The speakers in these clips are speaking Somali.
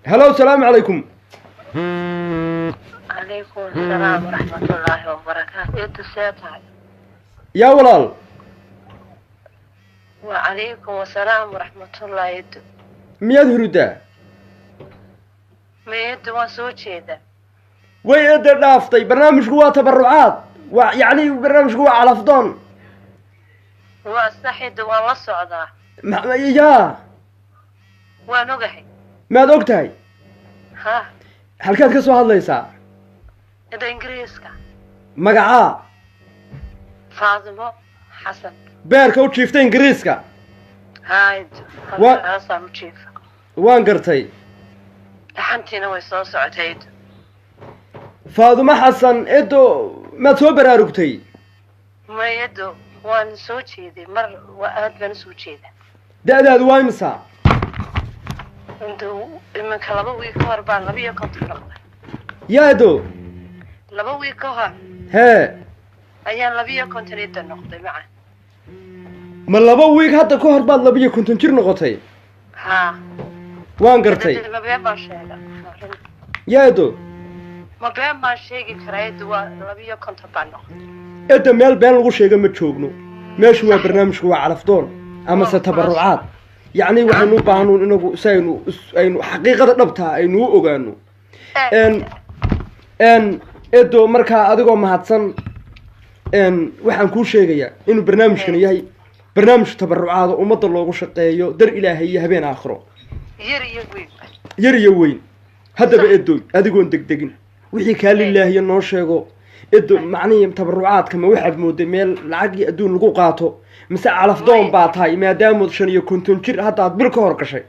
Hello, salaamu calaykum. Calaykum asalaam waraxmatullaahi wabarakaatu. Eedu, see tahay? Yaa walaal. Wacalaykum asalaam waraxmatullaahi, eedu. Miyaad hurudaa? Ma eedu, waan soo jeedaa. Way eedda dhaaftay. Barnaamijku waa tabarucaad, waa yacni barnaamijku waa calafdoon. Waa sax eedu, waan la socdaa. Yaa? Waan ogahay. Maad og tahay? Ha. Halkaad ka soo hadlaysaa? Eeda, Ingiriiska. Magacaa? Faadimo Xasan. Beerka u jiifta Ingiriiska? Ha eedu, halkaasaan u jiifa. Waan gartay. Dhaxantiina way soo socotay, eedu. Faadumo Xasan, edo, maad soo baraarugtay? Ma eedu, waan soo jeeday mar, waa aad baan usoo jeeda. Da-daadu waa imisa? Inta iminka 2 wiig ka hor baan 52 noqday. Yaa edo? 2 wiig ka hor Hee. ayaan 52 eeda noqday, maca. Ma 2 wiig hadda ka hor baad 52 jir noqotay? Ha. Waan gartay. Ma been baan sheega? Yaa edo? Ma been baan sheegi karaa eedu? Waa 52 baan noqday. Edda, meel been lagu sheega ma joogno. Meeshu waa barnaamijku waa calafdoon amase tabarucaad. Yacni waxaynu u baahanuun inagu si aynu aynu xaqiiqada dhabtaa aynu u ogaano. N edo, markaa adigoo mahadsan, waxaan kuu sheegayaa inuu barnaamijkani yahay barnaamij tabarucaada, ummadda loogu shaqeeyo dar Ilaahay iyo habeen aakhiro. Yar iyo weyn. Yar iyo weyn. Haddaba edoy, adigoon degdegin, wixii kaa lilaahiyo noo sheego, edo. Macnihii tabarucaadka ma waxaad mooday meel lacag iyo adduun lagu qaato, mise calafdoon baa tahay, maadaamood 55 jir hadda aad bil ka hor gashay?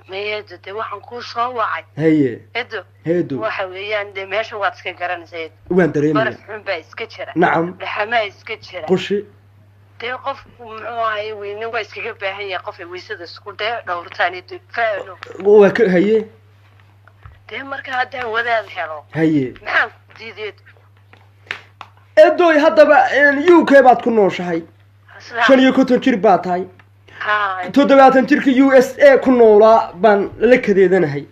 Maya eedo, dee waxaan kuu soo wacay, Haye. edo, Heedo. waxa weeyaan dee meesha waad iska garanaysaa, edo. Waan dareemaya. Baraf xun baa iska jira. Nacam. Dhaxamaa iska jira. Qushi. Dee qofku muxuu ahay, weyne waa iskaga baahan yahay qof ay weysada isku dee dhowrtaan, edo, faano. Waa ka haye. Dee marka haddaan wadaad helo, maxaan ku diiday, edo? Edoy, haddaba UK baad ku nooshahay, 55 jir baa tahay. Ha. 70 jirka USA ku noolaa baan la kadeedanahay,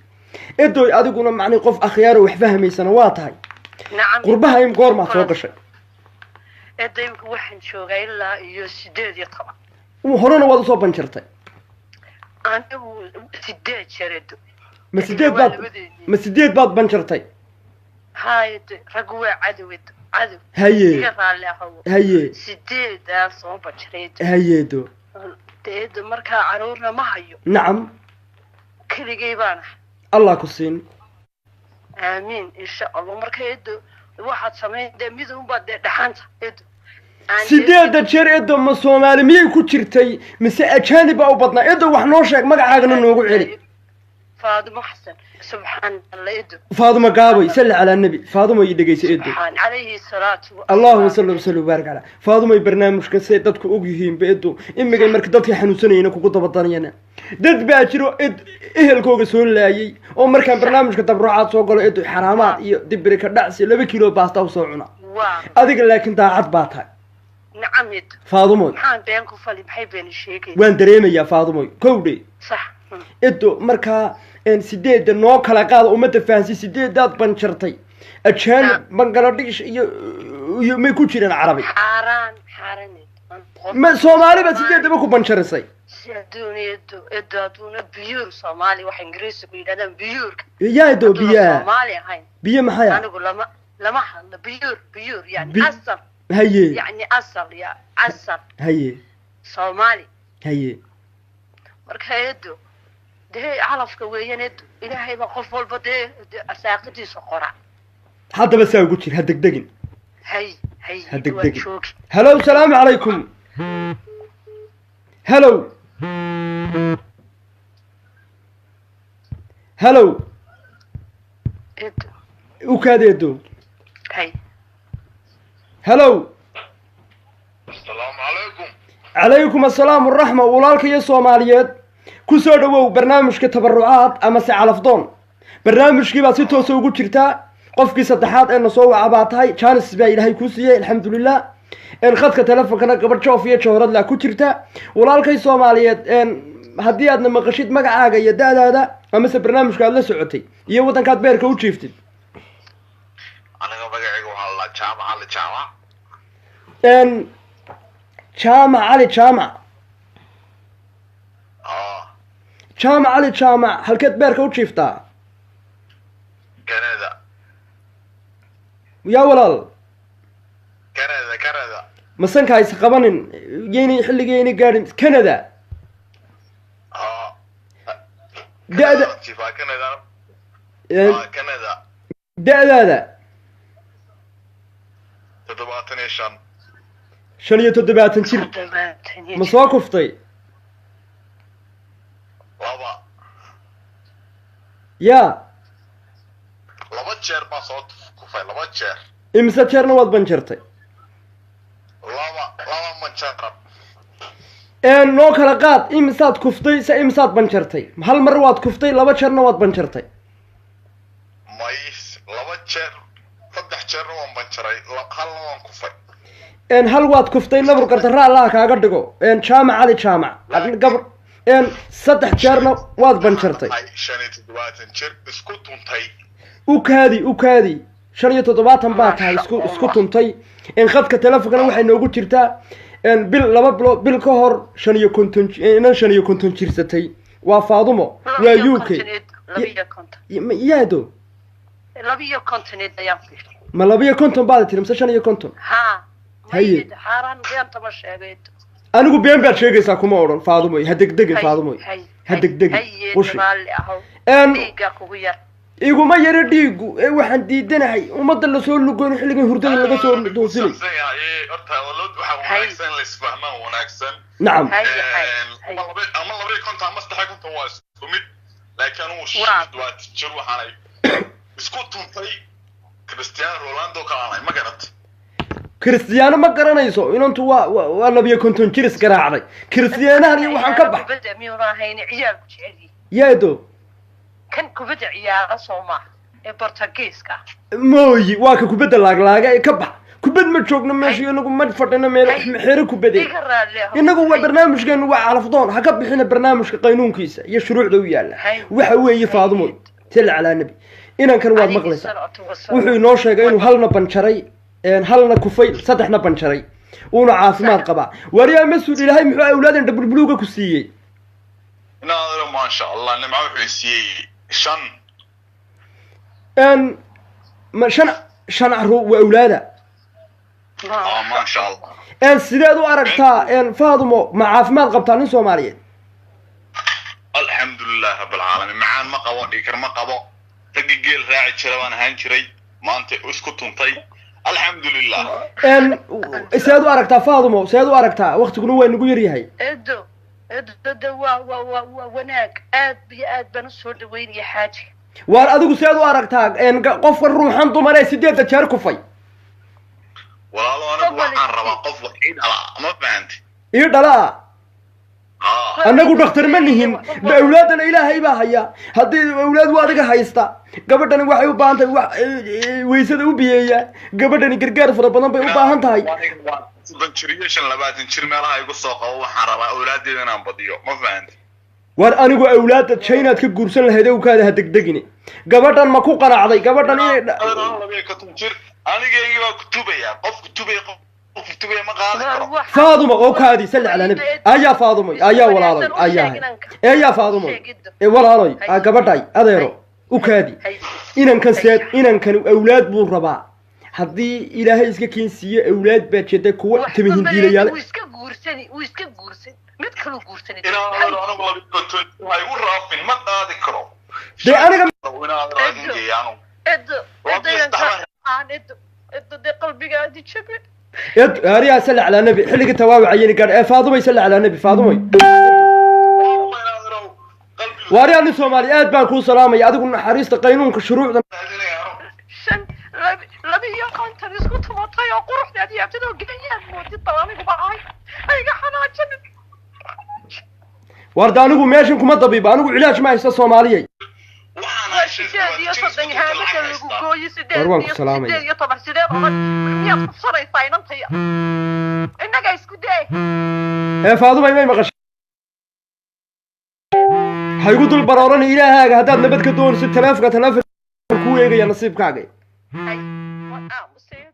edoy. Adiguna macnii qof akhyaaro wax fahmaysana waa tahay. Nacam. Qurbaha im goormaad soo gashay? Edo, imika waxaan joogaa ilaa iyo 18. Horena waad usoo banjartay? Anigu sideed jeer, edo. Ma sideed baad, ma sideed baad banjartay? Ha edo, raggu waa cadow, edo, cadow. Iga raalli ahow. Sideedaa soo banjaray, edo. Haye, edo. Dee edo, markaa caruurna ma hayo. Keligay baan ahay. Allah ku siin. Aamiin, insha Allah. Marka edo, waxaad samayn dee mid unbaa dee dhaxanta, edo. Sideedda jeer, edo, ma Soomaali miyay ku jirtay mise ajaanib baa u badnaa? Edo, wax noo sheeg, magacaagana noogu celi. Faadimo Xasan. Subxaan Allah, edo. Faaduma Gaabay, salli calaa nebi. Faaduma, ii dhegeysa, edo. Subxaan calayhi salaatu. Allahuma salli wasalli wabaarik calaa Faadumay. Barnaamijka say dadku og yihiinba, edo, imigay marka dadka xanuunsanayana kugu dabadanayana. Dad baa jiro ed ehelkooga soo laayay oo markaan barnaamijka dabrucaad soo galo, edo, xaraamaad iyo dibiri ka dhacsi 2 kiilo baasta usoo cuna. Waa. Adiga laakiin daacad baa tahay. Nacam, edo. Faadumoy. Maxaan been ku fali? Maxay been sheegay? Waan dareemayaa, Faadumoy, kowdhe. Sax. Edo, markaa sideedda noo kala qaada, ummadda fahansi. Sideedaad banjartay, ajaanib Bangaladesh iyo may ku jiraan Carabi? Xaaraan, xaaraan, edo. Ma Soomaali baad sideedaba ku banjarisay? Si adduun, edo, edo, adduuna pure Soomaali, waxa Ingiriisigu yidhahdaan pure-ka. Yaa edo, biyaa? Soomaali ahayn. Biyo maxaya? Anigu lama hadlo. Pure, pure yani asal. Yani asal ya asal. Soomaali. Marka edo, dee calafka weeyaan, edo. Ilaahay baa qof walba dee asaaqidiisa qora. Haddaba saa ugu jir, ha degdegin. Hay, hay. Ha waa degdegin. Joogi. Hello, salaamu calaykum. Hello, hello. Edo. U kaadi, edo. Hay. Hello. Asalaamu calaykum. Calaykum assalaam waraxma. Walaalka iyo Soomaaliyeed, ku soo dhowow barnaamijka tabarucaad amase calafdoon. Barnaamijkii baad si toosa ugu jirtaa. Qofkii saddexaad ee na soo waca baa tahay. Janis baa Ilaahay kuu siiyey, alxamdulilah. Khadka telefonkana gabadh joof iyo jawharadla ku jirta. Walaalkay Soomaaliyeed. Haddii aadna maqashid magacaaga iyo da-daada amase barnaamijka aad la socotay iyo waddankaad beerka u jiiftid. Aniga magacayga waxaa la Jaamac Cali Jaamac. Jaamac Cali Jaamac. Jaamac Cali Jaamac, halkeed beerka u jiiftaa? Canada. Yaa walaal? Canada, Canada. Masanka hays qabanin, yaynay xilliga yaynay gaadhin Canada. Da-da Canada. Canada. Da-daada? 75. 75 jir. Ma soo kuftay? 2. Yaa? 2 jeer baa soo kufay, 2 jeer. Imise jeerna waad banjartay? 2 banjarab. Noo kala qaad, imisaad kuftay se imisaad banjartay? Hal mar waad kuftay, 2 jeerna waad banjartay. May, 2 jeer, 3 jeerna waan banjaray, halna waan kufay. Hal waad kuftay, nabur gardarra allaha kaaga dhigo. Jaamac Cali Jaamac, gabr 3 jeerna waad banjartay. 75 jir isku tuntay. U kaadi, u kaadi. 75 baa tahay, isku tuntay. Khadka telefonkana waxay noogu jirtaa bil, 2 bilood, bil ka hor 55, inan 55 jirsatay. Waa Faadumo, waa UK. Yaado? 52. Ma 52 baad tiri mise 55? Haye. Anigu been baad sheegaysaa kuma odhan Faadumoy. Ha degdegin Faadumoy, ha degdegin. Qushi iguma yaro dhiigu ee waxaan diidanahay ummadda lasoo lugoyn xilligan hurdada laga soo toosinay. Nacam. Ama 52 ama 53 waa isku mid, laakiin anugu 75 jir waxaanay isku tuntay Cristiano Ronaldo kalaanay, ma garat? Cristiano ma garanayso inantu waa waa 52 jir isgaraacday. Cristianahan iyo waxaan ka bax yeedo kan kubadda ciyaara soo maaha ee Portugiiska? Mooyi, waa ka kubadda laaglaaga ee ka bax. Kubad ma joogno meesha, inagu ma fadhino meel xero kubadeed. Inagu waa barnaamijkeenu waa calafdoon, ha ka bixina barnaamijka qaynuunkiisa iyo shuruucda u yaalla. Waxa weeye Faadumoy, sal calaa nabi, inankan waad maqlaysaa, wuxuu inoo sheegay inuu halna banjaray, halna kufay, 3na banjaray, uuna caafimaad qabaa. Wariyaa Mas-uul, ilaahay muxuu awlaadan dhabulbuluuga ku siiyey? Inaadaro, maasha Allah, nimco wuxuu siiyey 5. Ma 5 carruur waa awlaada? Maasha Allah. Sideed u aragtaa Faadumo, ma caafimaad qabtaa nin Soomaaliyeed? Alxamdulilah rabbilcaalamiin, macaan ma qabo, dhiikar ma qabo, raggi geel raaci jira baan ahaan jiray, maanta isku tuntay, alxamdulilah. Sideed u aragtaa Faadumo, sideed u aragtaa? Waktiguna waa nagu yaryahay. Edo, edo, waa waa waa waa wanaag, aad iyo aad baan usoo dhaweynaya xaaji. Waar adigu sideed u aragtaa qofka ruuxan dumar ee 8 jeer kufay? Walaalo, anigu waxaan rabaa qof wax ii dhalaa, ma fahanti? Ii dhalaa. Annagu dhakhtar ma nihin, awlaadana ilaahay baa haya. Haddii awlaad waa adiga haysta, gabadhani waxay u baahan tahay wax weysada u biyeeya. Gabadhani gargaar fara badan bay u baahan tahay. 30 jir iyo 25 jir meelaha igu soo qabo, waxaan rabaa awlaaddeeda inaan badiyo, ma fahanti? War anigu awlaadda Chinaad ka guursan lahayd awkaada, ha degdegine. Gabadhan ma ku qanacday gabadhan inay 52 jir anigaygii baa kutubaya, qof kutubaya, qof kutubaya ma qaadi karo. Faaduma oo kaadi, salli calaa nabi. Ayaa Faadumoy, ayaa walaaloy, ayaa ayaa Faadumoy ee walaaloy, gabadhay adeero u kaadi. Inankan seed, inankan awlaad buu rabaa. Haddii ilaahay iska keen siiyo awlaad baa jeeda kuwa timi hindiilayaal. Wuu iska guursani, wuu iska guursan, mid kaluu guursani. Inaan anigu 52 ha igu raafin, ma qaadi karo. Dee aniga Edo, edo, edo, edo, dee qalbigaadi jabin. Ed ariyaa, salli calaa nabi, xilligii tawaawacayeni gaadh ee Faadumay, salli calaa nabi. Faadumay, waariyaa nin Soomaali, aad baan kuu salaamaya. Adigu naxariista qaynuunka shuruucda. 52 isku tumatay oo quruxdeed yaabtid oo geeyaad moodid, bal aniguba ahay hayga xanaajinin. Waarda anigu meeshan kuma dabiibo, anigu cilaaj ma haysta Soomaaliyay. Waa 38 haamada lagu gooyo, sideed War waan ku iyo salaamaya. 18, sideed odan miyaad kufsanaysaa inantaya? Innaga isku day. Ee Faadumay, may maqashay? Ha igu dul barooran ilaahaaga haddaad nabad ka doonayso. Taleefonka taleefon kuu eegaya nasiibkaaga. Hay, waan aamusay.